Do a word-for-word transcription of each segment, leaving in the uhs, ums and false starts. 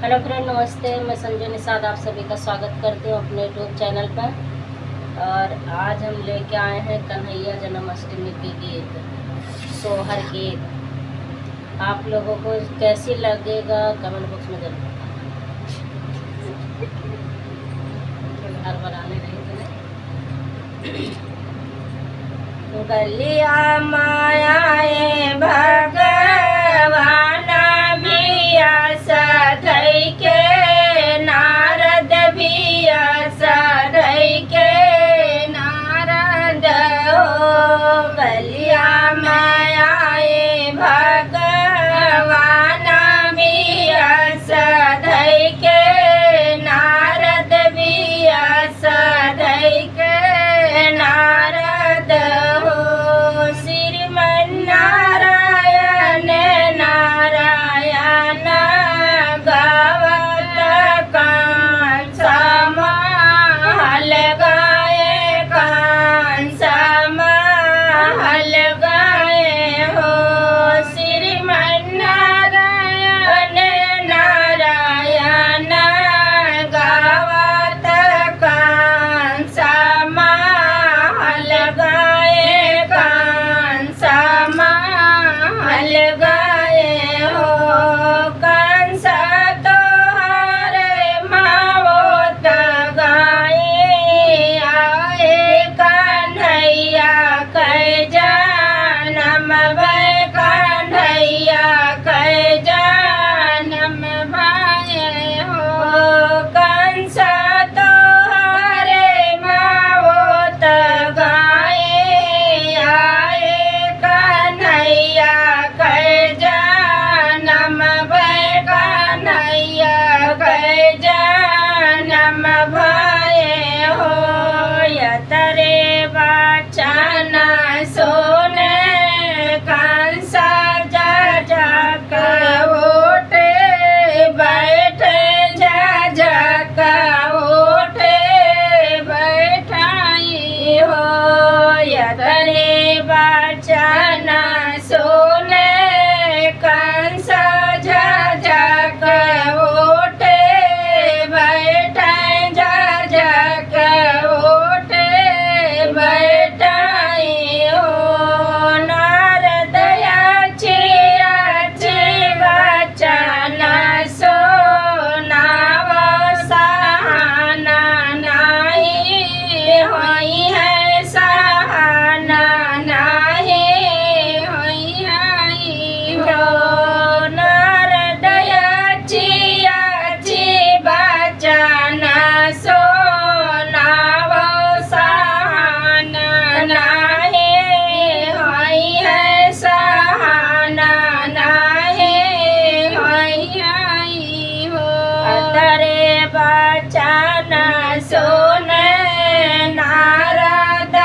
हेलो फ्रेंड, नमस्ते। मैं संजू निषाद आप सभी का स्वागत करती हूँ अपने YouTube चैनल पर। और आज हम लेके आए हैं कन्हैया जन्माष्टमी के गीत, सोहर गीत। आप लोगों को कैसी लगेगा, कमेंट बॉक्स में जरूर बताना। हड़बड़ाने रही तुम्हें। गलिया माया ए भगवान बिया सधई के, नारद बिया सधई के, नारद हो। गलिया माया ए भगवान बिया सधई के, नारद बिया सधई के, नारद हो। श्रीमन नारायण नारायण गावत कंस महल गए, कंस महल गए हो। श्रीमन नारायण नारायण गावत कंस महल गए, कंस महल गए हो। कंस तोहरे मावोत गए, आए कन्हैया कै जनम भए, कन्हैया कै जनम भए हो। कंस तोहरे मावोत गए, आए कन्हैया कै जनम भए, कन्हैया कै जनम भए हो। यतरे बचन सुने कंस झझक उठे बैठे, झझक उठे बैठाई हो। यतरे बचन सुने कंस झझक उठे बैठे, झझक उठे बैठाई हो। नारद अच्छी अच्छी बचन सुनाव सहन नाहीं होइहैं, सहन नाहीं होइहैं हो। नारद अच्छी अच्छी बचन सुनाव सहन नाहीं, सहन नाहीं होइहैं हो। यतरे बचन सुने नारद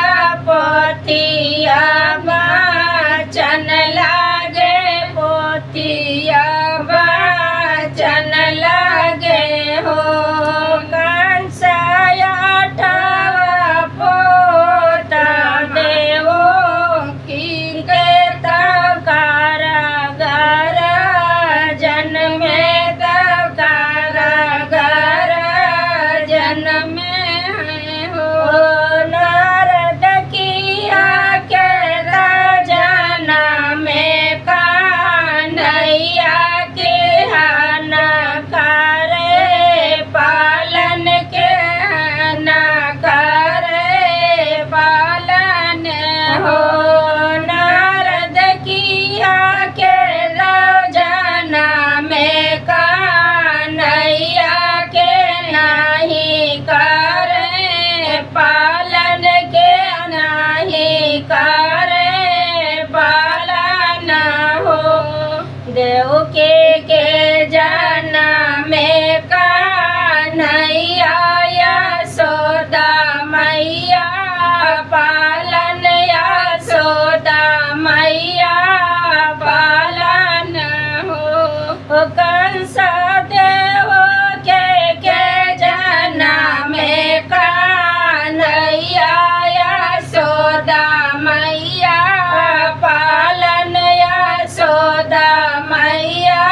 पोथिया बचन लागे, पोथिया बचन लागे हो। कंस आठवा पोत देवकी के त कारागार जनमे, त कारागार जनमे हो। नारद किहा के राजन में कन्हैया किहा न करे पालन, किहा न करे पालन हो। नारद किहा के राजन में कन्हैया के नाहीं करे पालन, के नाहीं करे पालन हो। देवकी के जनम में कन्हैया यशोदा मैया पालन, यशोदा मैया पालन हो। ओ कंस देवकी के जनम में कन्हैया यशोदा मैया पालन, यशोदा मैया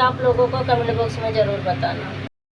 आप लोगों को कमेंट बॉक्स में ज़रूर बताना।